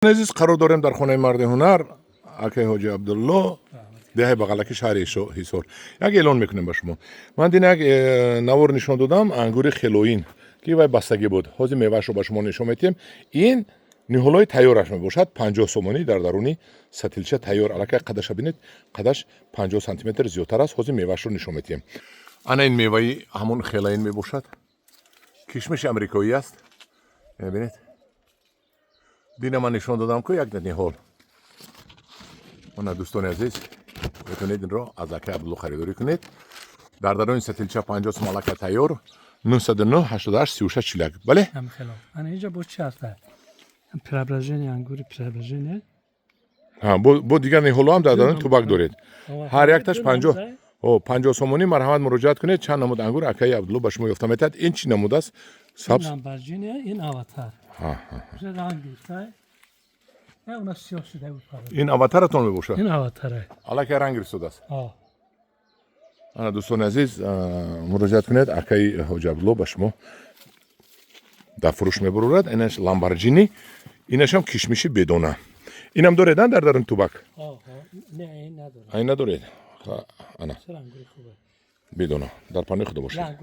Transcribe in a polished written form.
Азиз, қарор дорем дар хонаи марди ҳунар, акаи Ҳоҷи Абдулло, деҳаи Бағалаки, шаҳри Ҳисор. Як эълон мекунем ба шумо. Ман дин як навор нишон додам, ангури хелоин, ки вай бастагӣ буд. Ҳозир меваашро ба шумо нишон медиҳем. Ин ниҳолҳои тайёраш мебошад, 50 сомонӣ, дар даруни сатилча тайёр. Аллакай қадаша бинед, қадаш 50 сантиметр зиёдтар аст. Ҳозир меваашро нишон медиҳем. Ана ин меваи ҳамон хелаин мебошад, кишмиши амрикоӣ аст. Бинед, дина ман нишон додам ку як ниҳол. Ана, дӯстони азиз, метавонед инро аз акаи Абдулло харидорӣ кунед. Дар даруни сатилча 50 сом, аллакай тайёр. 909 88 36 41. Бале. Ҳамхело. Ана инҷа бо чи ҳаст? Преображение, ангури Преображение. Бо дигар ниҳолҳо ҳам дар даруни тубак доред. Ҳар якташ 50 сомонӣ. Марҳамат, муроҷиат кунед. Чанд намуд ангур акаи Абдулло ба шумо ёфта метиҳад. Ин чӣ намуд аст, сабз? Ламборҷини, ин Аватар. Уже ранг гирифта. Уна сиёҳ шуда буд. Ин Аватаратон мебошад? Ин Аватара. Аллакай ранг гирифтодааст. Ана, дӯстони азиз, муроҷиат кунед, акаи Ҳоҷи Абдулло ба шумо дар фурӯш мебарорад. Инаш Ламборҷини, инашам кишмиши бедона. Инам доред дар даруни тубак? Не, ин надорад. Ин надоред. Ана, бедона. Дар паноҳи Худо бошед.